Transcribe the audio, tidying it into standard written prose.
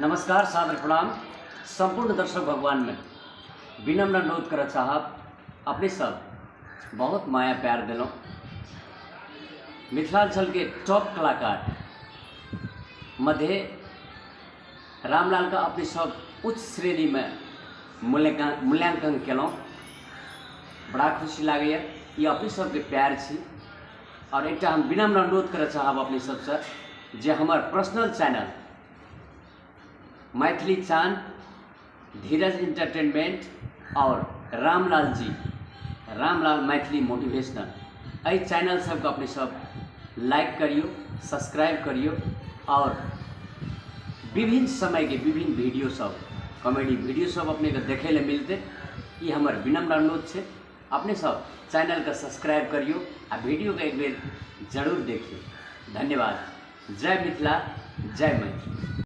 नमस्कार, सादर प्रणाम संपूर्ण दर्शक भगवान में विनम्र अनुरोध करऽ चाहब, अपने सब बहुत माया प्यार दिलौं। मिथिलांचल के टॉप कलाकार मध्य रामलाल का अपने सब उच्च श्रेणी में मूल्यांकन केलहुँ। बड़ा खुशी लागैए, ई अपने सबके प्यार छी। और एकटा हम विनम्र अनुरोध करऽ चाहब अपने सबसँ जे हमर पर्सनल चैनल मैथिली चान, धीरज इंटरटेनमेंट और रामलाल जी, रामलाल मैथिली मोटिवेशनल, एहि चैनल सबके अपने सब लाइक करियौ, सब्सक्राइब करियौ और विभिन्न समय के विभिन्न वीडियो सब, कॉमेडी वीडियो सब अपने के देखे ले मिलते। ई हमर विनम्र अनुरोध छै, अपने सब चैनल के सब्सक्राइब करियौ आ वीडियो के एक बेर जरूर देखियौ। धन्यवाद। जय मिथिला, जय मैथिली।